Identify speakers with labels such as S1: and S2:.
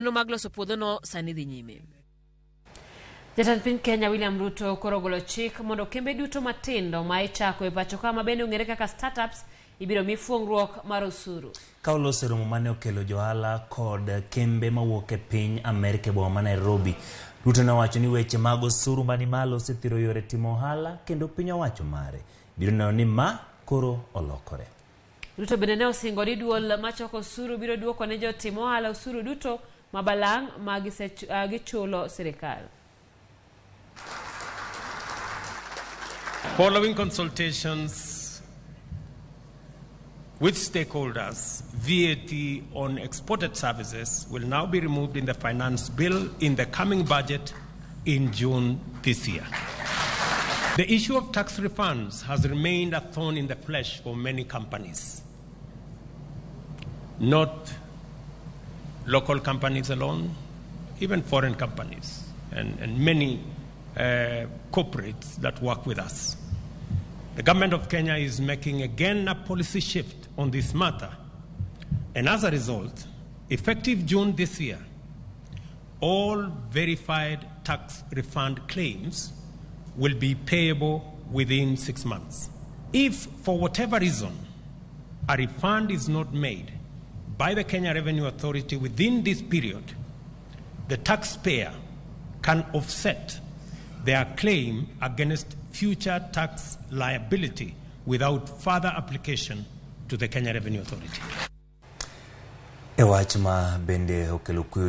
S1: Chenro mag loso puodhono sani dhi nyime.
S2: Jatend piny Kenya William Ruto koro ogolo chik mondo kembe duto matindo ma ichako e pacho ka ma bende ong'ere kaka startups ibiro mi fuong'ruok mar osuru.
S3: Ka oloso e romo mane okelo johala kod kembe mawuok e piny Amerka e boma ma Nairobi, Ruto ne owacho ni weche mag osuru mani malo osethiro yore timo ohala kendo piny owacho mare biro neno ni ma koro olokore.
S2: Ruto bende ne osingo ni duol machoko osuru biro duoko ne jotim ohala osuru duto ma balang' ma gichulo sirikal.
S4: Following consultations with stakeholders, VAT on exported services will now be removed in the finance bill in the coming budget in June this year. The issue of tax refunds has remained a thorn in the flesh for many companies. Not local companies alone, even foreign companies and many corporates that work with us. The government of Kenya is making again a policy shift on this matter. And as a result, effective June this year, all verified tax refund claims will be payable within 6 months. If, for whatever reason, a refund is not made by the Kenya Revenue Authority within this period, the taxpayer can offset their claim against future tax liability without further application to the Kenya Revenue Authority.
S3: E wach ma bende okelo kuyo.